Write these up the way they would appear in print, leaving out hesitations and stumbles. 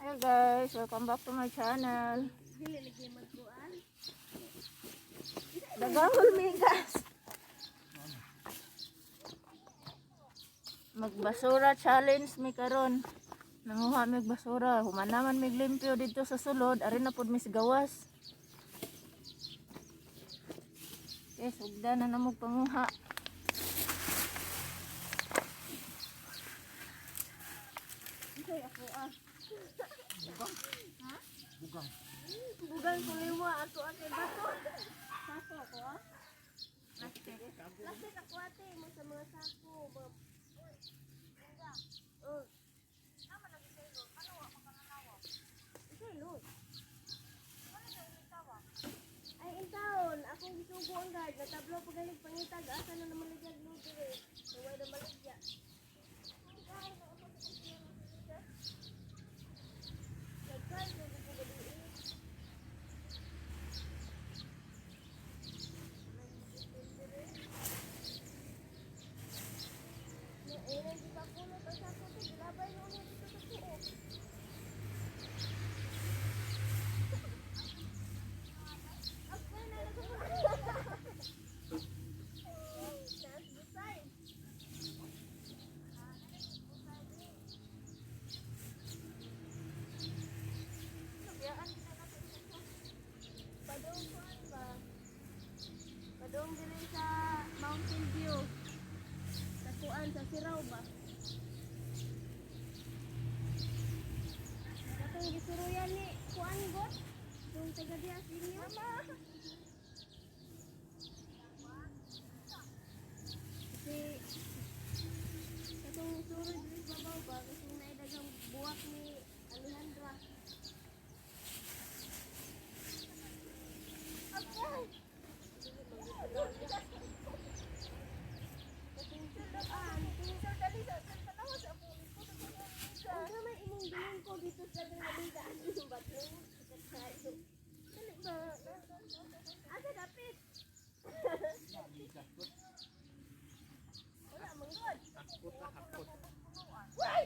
Hi guys, welcome back to my channel. Dili lagi magkuan. Dagahol migas. Magbasura challenge mi karon. Nanguha mig basura, human naman mig limpyo didto sa sulod, ari na pud mis gawas. Okay, sugda na namog panguha. Unsay ako ah? Bugang. Bugang kuliwa ato ate bato. Sako ako ah. Plastic. Plastic ako ate mo sa mga sako. Mga. Oh. Isay lo. Ay, in taon, akong gisugo ang guard, natablo pa galing pangitag, asa na naman nagyag lo dire. Naway na maligya. Nagkay, nagkukuha gabi. Eh, nang gipakulot ang sako to, gilabay na ulit dito sa tuo. Ako na Taas busay. Padong kuan ba? Padong diri sa Mountain View. Sa kuan sa Siraw ba? Katong gisuruyan ni kuan got. Dong taga diha sa inyo. Kasi katong suroy diri sa babaw ba kasi naidagang buwak ni Alejandra. Okay. Ang gamay imong bilin ko dito sa Granada. Batlong kayo. Dali ba? Asa dapit? Wala manggod. Hakot na hakot. Wala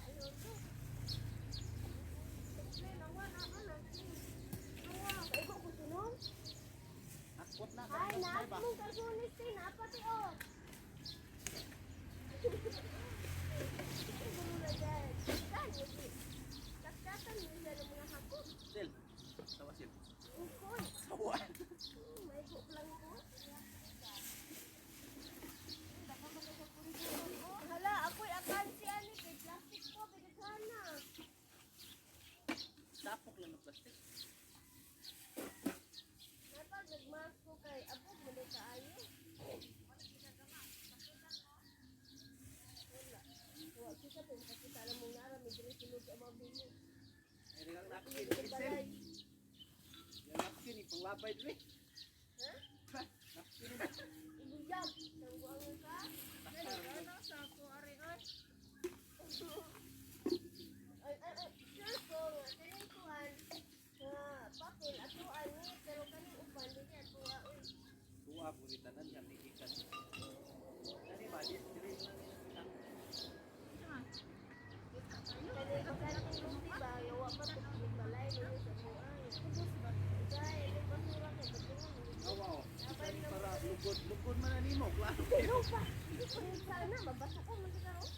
ano to. Kaigo ko sunod. Hakot na. Ay, Hakot na naat ba? mong karsunis tin, apat eh, oh. Katkatan mo siya ng mga hakot. Sil. Sawa sil. Ungkoy. Sawa. May lang ko. Hala, ako'y akansi ani kay plastic ko bigana. Tapok lang ng plastic. Napag nagmask ko kay abog mo na kaayo. Wala. Wa kita po makakita lang mong nara may diri sulod sa mga bini. Ay regang napkin sil. Balay. Yung napkin ipanglabay diri. Ha? Ha? Napkin na. Ibuyag. Tangguan ka. Ano sako ari oy? Ay, ay, ay, sure ko nga kaning kuan nga papel atuan ni pero kaning uban dili atua oy. Tuwa po ni tanan yan ikan. Ani ba di diri Kani kaning luti ba yawa pa to balay ni sa kuan. Dai, di basura kay badlungon. Awa oh. Dali para lugod lugod man na nimo klaro. Pero pa, di ko rin sana mabasa ko man sa karon.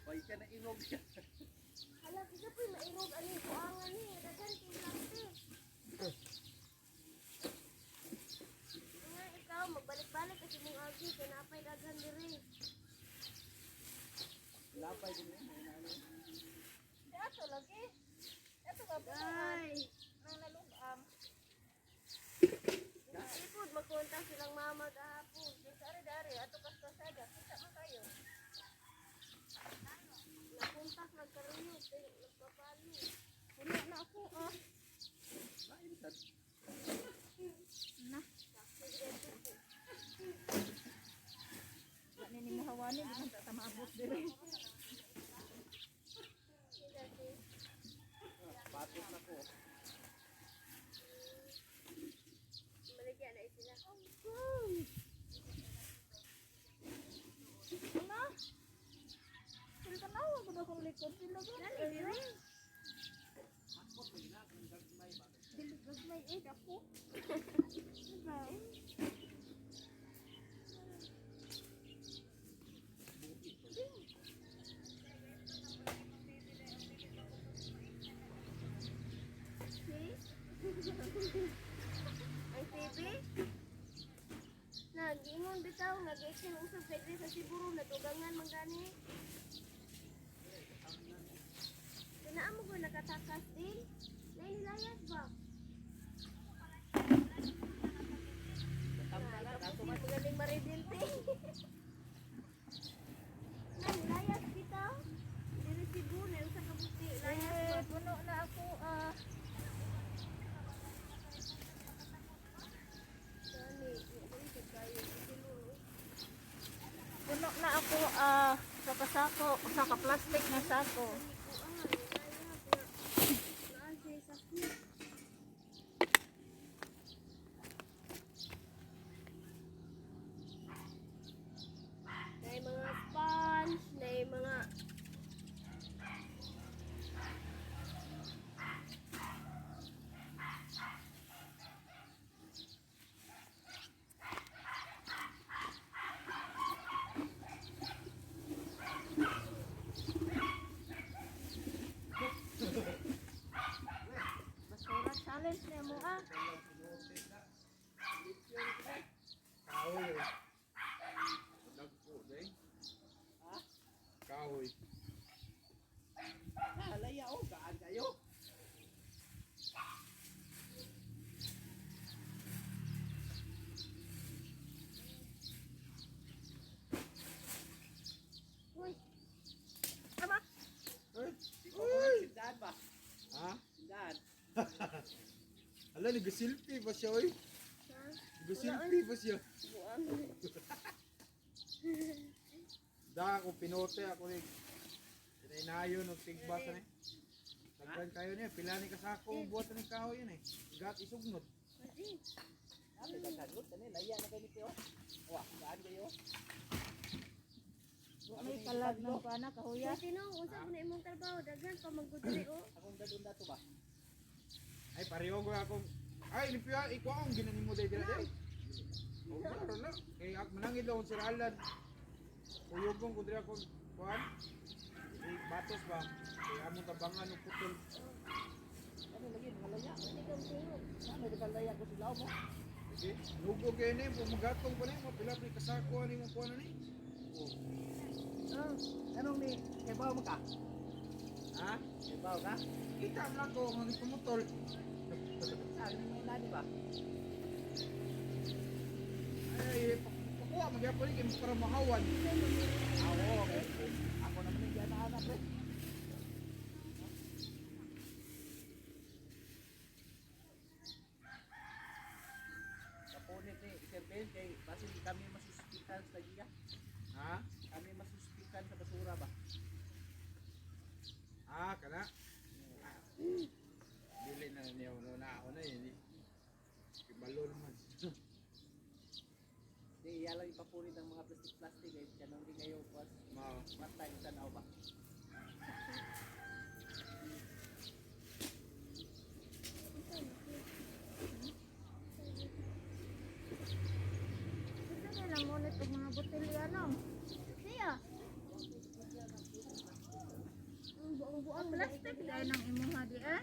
Way ka na irog. Hala, kisa po'y mairog ani kuangan ni daghan kay plastic. Nga ikaw magbalik-balik kasi mong agi kay napay daghan diri. Labay din mo. Di ato lagi. Ato ka ba? Ay. Nang nalugam. Ipod, magkontak silang mama gahapon. Dari dari ato kas pasada. Kita man kayo. Nakontak, nagkaroon, nagpapalo. Puno na ako ah. Lain sad. Na. Wala ni mo hawani di man ta maabot diri. Patot na ko. Kabilagan. Dali diri. Hakot lagi na kung gagmay ba. Dili gagmay eh dako. Diba? Bukid ba? See? Ang TV? Nagiingon bitaw nga giikin usab sa iglesia sa Siburo nadugangan man gani. Kinaa mo ko nakatakas din? Nainilayas ba? Tama na, Ay, dato man. magaling maridinte. Nanilayas bitaw. Diri Cebu na usa ka buti. Layas Eh, ba? puno na ako ah. Gani, dili kay kayo silo. Puno na ako ah sa kasako, sa ka-plastic na sako. Nay mga sponge, nay mga Basura challenge na mo ah. Kahoy eh. Dagko, day. Ha? Kahoy. Nalaya oh, gaan kayo. Uy, Aba, Uy! Uy! Sindaan ba? Ha? Sindaan. Ala, nag-selfie ba siya, oy? ha? Nag-selfie ba siya? Buang. Da, ako pinote, ako ni... Inayon, og tigbasa ni. Daghan kayo niya, pila ni kasako ang buhat ni kahoy yan eh. Gat isugnod. Pwede. Ano daghan gud kani laya na kay ni Teo. Wa, gaan kayo. may kalag ng pana kahuya. Pwede no, unsa ko na imong trabaho daghan pa man gud diri oh. Akong dadun dato ba? Ay, pareho ko akong... Ay, limpyo, ikaw ang ginanimo day dira day. Oh, klaro na. Kay ak manangid lang sir Alan. Uyogong ko dira akong kuan. Eh, batos ba? Kay among tabangan og putol. Ano lagi mga laya? Pwede kang tingog. Ano daghan laya ko sila mo? Sige, nugo kay ni pumagatong pa ni mo pila pa ni kasako ani mo kuan ani. Oh. Oh, Anong ni kay bawo ka? Ha? Kay bawo ka? Kita man lang ko nga pumutol. Sa ni mo nani ba? Ay, pakuha magyapon ni kay para mahawan. Ah, oo, okay. Ako naman yung giana-ana pre. Kapunit ni Sir Ben kay basin kami masuspikan sa giya. Ha? Kami masuspikan sa basura ba? Ah, kana. Dili na niya no na ako na yun. Eh. Kibalo naman. Di iya lang ipapunit ang mga plastic-plastic eh. Kanang di kayo was Mao. matay tanaw ba? Kinsa na lang ngunit og mga botelya no. Siya. Ang buang-buang Plastic dahil ng imuha di ah.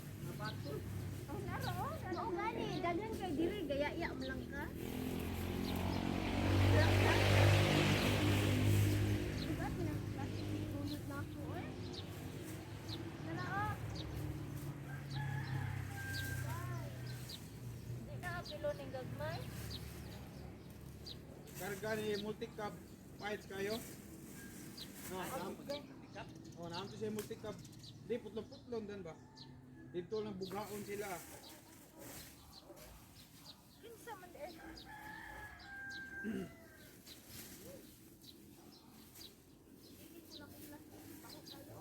Oh, naro oh. Naro. Mao gani, daghan kay diri gaya-ya mo lang ka. Diba pinang-plastic bunot na ako eh. Tara oh. Di na apilo ning gagmay. Karga ni multicab fights kayo. No, nam oh, naam to siya multicab. Di putlon-putlon dan ba? Dito lang bugaon sila. Kinsa man di eh. Hindi ko na kung plastic bako kayo.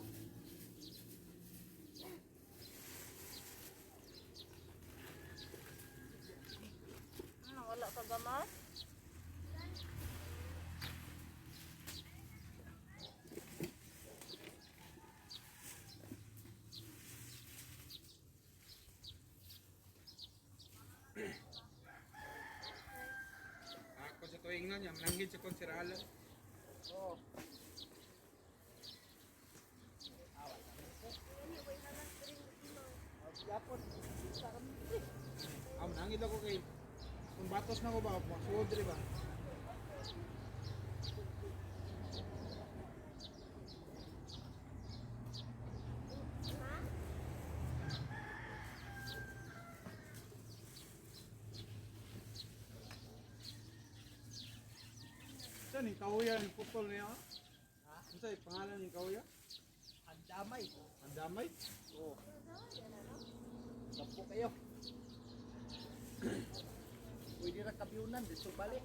na niya, mananggid sa konseralan. Oo. Yapon. Sa kami. Ah, mananggid ako kay kung batos na ko ba, masuod diri ba? Saan ni Kauya yung putol niya? Ha? Ano sa pangalan ni Kauya? Ang damay. Ang damay? Oo. Sampo kayo. Pwede ra kabiyunan dito balik.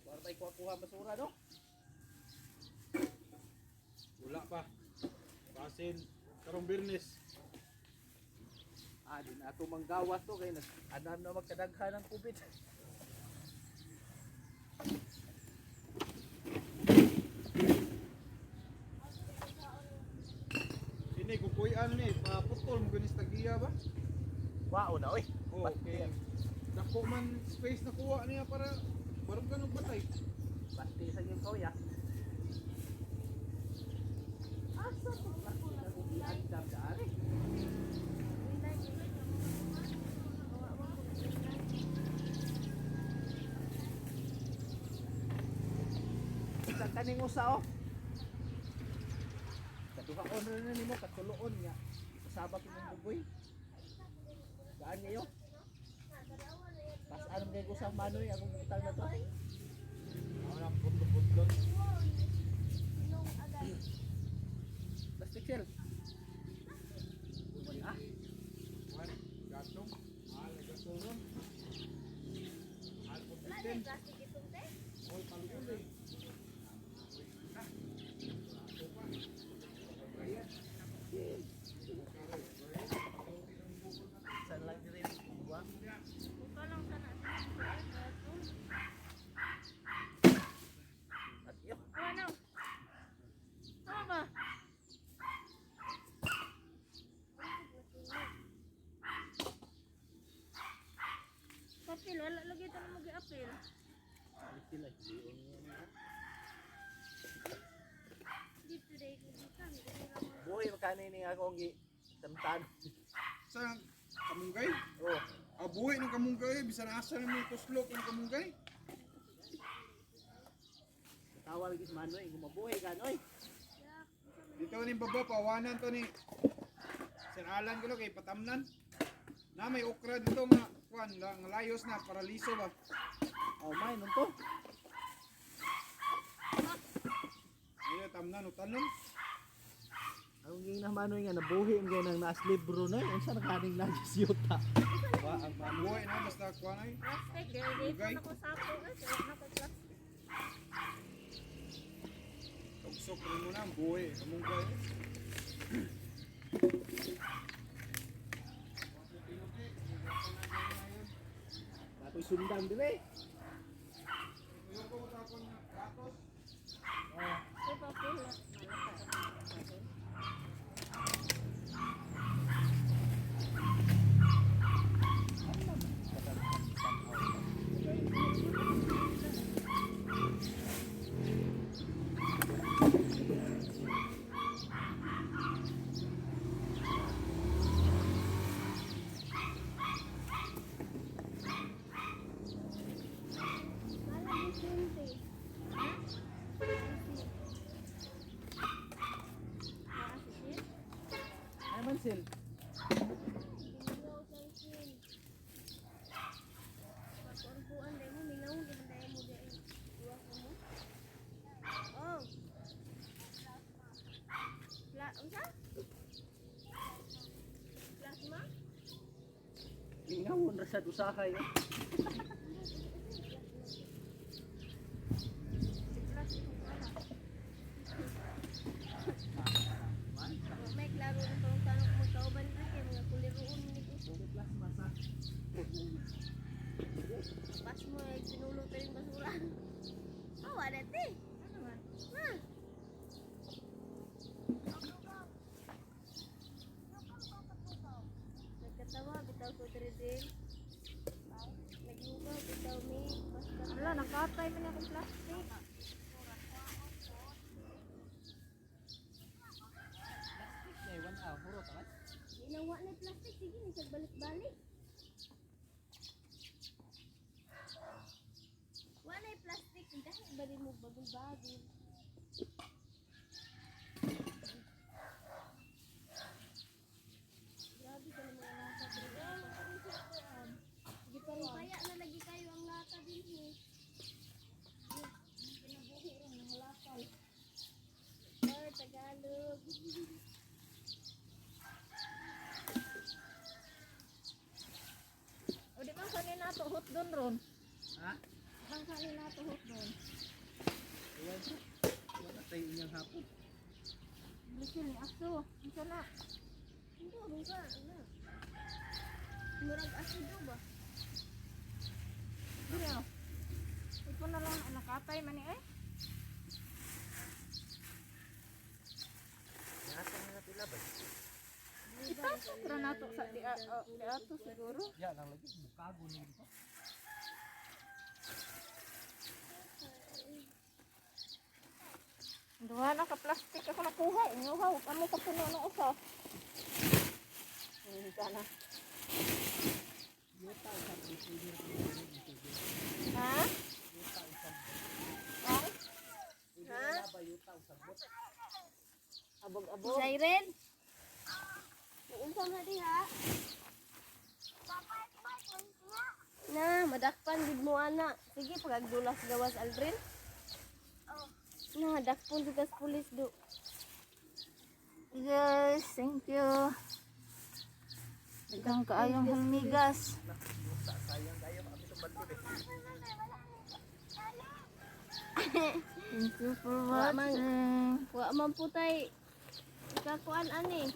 Para tayo kuha-kuha basura, no? Wala pa. Basin. Karong Birnes. Ah, di na ato manggawas to kay nag anam na magkadaghan ng kubit. Ini kukuyan ni, paputol mo ganis tagiya ba? Wao na oy. Oh, okay. Dako man space na kuha niya para barog ka ng batay. Basti sa inyong kawya. Asa ko ba ko na Andam daari. Sa kaning usa oh. Kaduha ko na nimo katuloon nga. Ipasabak imong buboy. Gaan ngayo. Pas anong kay kusang manoy akong utang na to. Ako na putlo-putlo. Plastic shell. Ah, Kuan, gatong. Mahal na gatong ron. Mahal po 15. Oy, palugol eh. Ah, ako pa. Ayan. saan lang diri buwa? Buka lang sana sa At yo. Ano? Ano ba? Papel, wala lagi ito na mag-apel. Sila lion niya. Dito dai ko bukan. Buhi makani ni ako ang gi tamtan. Sa kamunggay? Oh, Ah, buhi ng kamunggay. Bisan asa na mo tuslok ng kamunggay. tawa lagi si Manoy, kung mabuhi ka noy. Dito ni baba, pawanan to ni Sir Alan ko kay patamnan. Na may okra dito nga kuan nga layos na para liso ba. Oh, may nun to. Ayo tamnan utanon. Ang ging na Manoy nga nabuhi ang ganang naas libro noy. Unsa na kaning lagi siyuta? Ba ang buhi na basta kuan ay. Plastic, dahil dito na ko sapo. Eh, wala na ko plastic. Tugsok rin mo na ang buhi kamunggay. Ako'y sundang dire. Yung ko tapon nga gatos. Oh, Ito papel, wala pa. Malam Vicente. Naa si Sis? ay man sil. Ginoo sa isin. Pagkuan dai mo milaw di man dai mo dai. Duwa ko mo. Oh. La, unsa? Plasma? Lingawon ra sad usahay. Eh. Si plastic wala. Wa may klaro ng pangutana kung magkauban diri kay mga kuliroon ni ko. Plasma sa. Nakatay man akong plastic. Naiwan ah, huro ta man. Ginawa na plastic sige ni siya balik-balik. Wala na plastic dahil ba rin mo bagol-bagol. Grabe ka ng mga lata diri. Gipampaya na lagi kayo ang lata din eh. Kinabuhi rin ng lakal. Or Tagalog. O di man kanina to hot doon ron. Ha? Ang kanina to hot doon. Iwan siya. Wala tayo iyang hapon. Blisil ni aso. Unsa na? Hindi, unsa na. Murag asido ba? Dire oh. Ito na lang nakatay man ni eh. Nasa nga pila ba? Itapon ra nato sa di, oh, di ato siguro. Ya lang lagi bukago ni dito. Duha na ka plastic ako nakuha. Inyuha, amo ka puno ng usa. Hindi ka na. Yuta sa pwede ra Ha? Yuta usab. Ang? Ha? Ba yuta usab. Abog-abog. Siren? Unsa na diha? Na, madakpan gid mo ana. Sige, pagagdulas gawas Aldrin. Na, dakpon jud kas pulis do. Guys, thank you. Daghang kaayong hulmigas. Yuta sayang kayo kami itong balbon eh. Thank you for Wa man. watching. Wa man po tay kakuan ani.